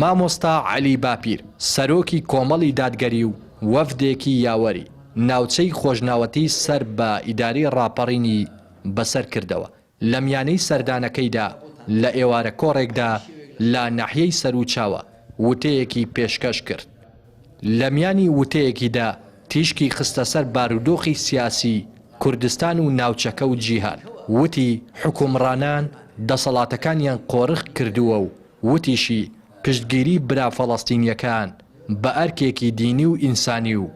مامۆستا عەلی باپیر، سەرۆکی کۆمەڵی دادگەری و وەفدێکی یاوەری، ناوچەی خۆشناوەتی سەر بە ئیدارەی ڕاپەڕینی بەسەر کردەوە، لە میانەی سەردانەکەیدا لە ئێوارە کۆڕێکدا لە ناحیەی سەروچاوە وتەیەکی پێشکەش کرد. لە میانی وتەیەکیدا تیشکی خستە سەر بارودۆخی سیاسی کوردستان و ناوچەکە و جیهان، وتی، حوکمڕانان دەسەڵاتەکانیان قۆرخ کردووە و وتیشی، پشتگیری برا فەڵەستینییەکان بە ئەرکێکی دینی و ئینسانی و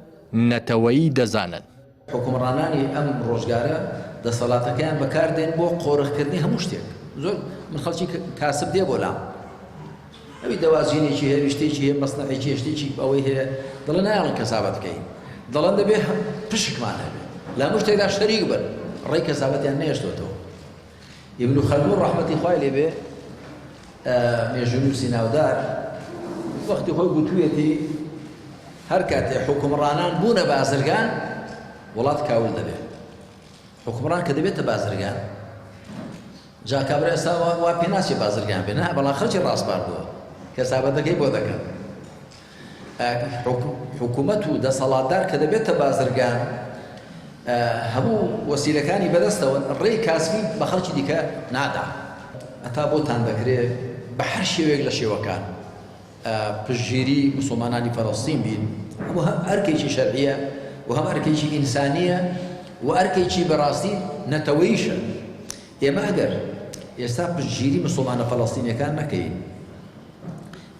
نەتەوەیی دەزانن. حوکمڕانانی ئەم ڕۆژگارە دەسەڵاتەکەیان بەکار دێن بۆ قۆرخکردنی هەموو شتێک. زۆر من خەڵکی کاسب دێ بۆ لام. ئەوی دەواجینێکی هەیە، شتێکی هەیە، مەسنەعێکی هەیە، شتێکی ئەوەی هەیە، دەڵێن نایەڵن کەسابەت بکەین. دەڵێن دەبێ پشکمان هەبێ. لە هەموو شتێکدا شەریک بن. ڕێی کەسابەتیان نەهێشتۆتەوە. ئیبن خەلدون ڕەحمەتی خوای لێ بێ مێژوونووسی ناودار وەختی خۆی گوتوویەتی هەر کاتێ حوکمڕانان بوونە بازرگان وڵات کاول دەبێ. حوکمڕان کە دەبێتە بازرگان جا کابرا ئێستا وا پێ ناچێ بازرگان بێ نا بەڵام خەڵکی ڕاسپاردووە کەسابەتەکەی بۆ دەکەن حکوومەت و دەسەڵاتدار کە دەبێتە بازرگان هەموو وەسیلەکانی بەدەستەوە ڕێی کاسبی بە خەڵکی دیکە نادا هەتا بۆتان دەکرێ بە هەر شێوەیەک لە شێوەکان پشتگیری موسڵمانانی فەلەستین بین، ئەوە هەم ئەرکێکی شەرعییە و هەم ئەرکێکی ئینسانییە و ئەرکێکی بەڕاستی نەتەوەییشە. ئێمە ئەگەر ئێستا پشتگیری موسڵمانە فەلەستینیەکان نەکەین،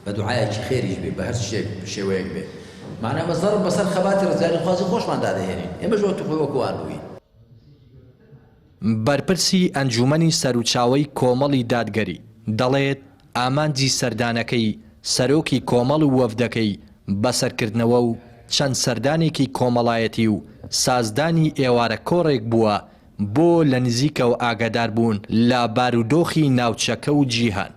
بە دوعایەکی خێریش بێ، بە هەر شتێک شێوەیەک بێ، مانا بە زەڕب بەسەر خەباتی ڕزگاریخوازی خۆشماندا دەهێنین. ئێمەش وەک خۆی وەکوان بووین. بەرپرسی ئەنجوومەنی سەروچاوەی کۆمەڵی دادگەری دەڵێت، ئامانجی سەردانەکەی سەرۆکی کۆمەڵ و وەفدەکەی بەسەرکردنەوە و چەند سەردانێکی کۆمەڵایەتی و سازدانی ئێوارە کۆڕێک بووە بۆ لە نزیکەوە ئاگاداربوون لە بارودۆخی ناوچەکە و جیهان.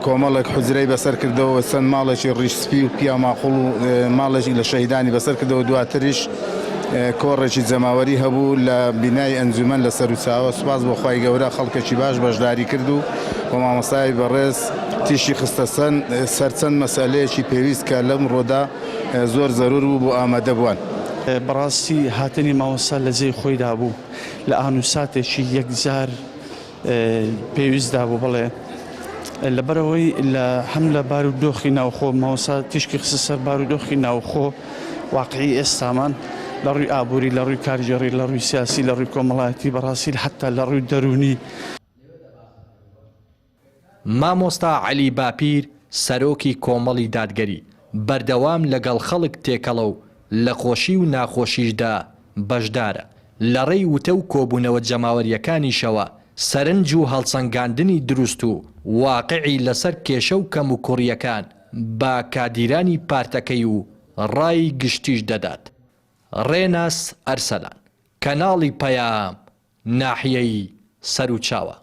کۆمەڵێک حوجرەی بەسەر کردەوە و چەند ماڵێکی ڕیش سپی و پیاو ماقوڵ و ماڵێکی لە شەهیدانی بەسەر کردەوە دواتریش کۆڕێکی جەماوەری هەبوو لە بینای ئەنجومەن لە سەروچاوە سوپاس بۆ خوای گەورە خەڵکێکی باش بەشداری کرد و و مامۆستای بەڕێز تیشکی خستە سەر چەند مەسئەلەیەکی پێویست کە لەمڕۆدا زۆر زەرور بوو بۆ ئامادەبووان. بەڕاستی هاتنی مامۆستا لە جێی خۆیدا بوو لە ئان و ساتێکی یەکجار پێویستدا بوو بەڵێ لەبەرئەوەی لە هەم لە بارودۆخی ناوخۆ مامۆستا تیشکی خستە سەر بارودۆخی ناوخۆ واقعی ئێستامان لە ڕووی ئابووری لە ڕووی کارگێڕی لە ڕووی سیاسی لە ڕووی کۆمەڵایەتی بەڕاستی حتا لە ڕووی دەروونی. مامۆستا عەلی باپیر سەرۆکی کۆمەڵی دادگەری بەردەوام لەگەڵ خەڵک تێکەڵە و لە خۆشی و ناخۆشیشدا بەشدارە، لەڕێی وتە و کۆبوونەوە جەماوەرییەکانیشەوە سەرنج و هەڵسەنگاندنی دروست و واقعی لەسەر کێشە و کەموکوڕییەکان بە کادیرانی پارتەکەی و ڕای گشتیش دەدات. ڕێناس ئەرسەلان، کەناڵی پەیام، ناحیەی سەروچاوە.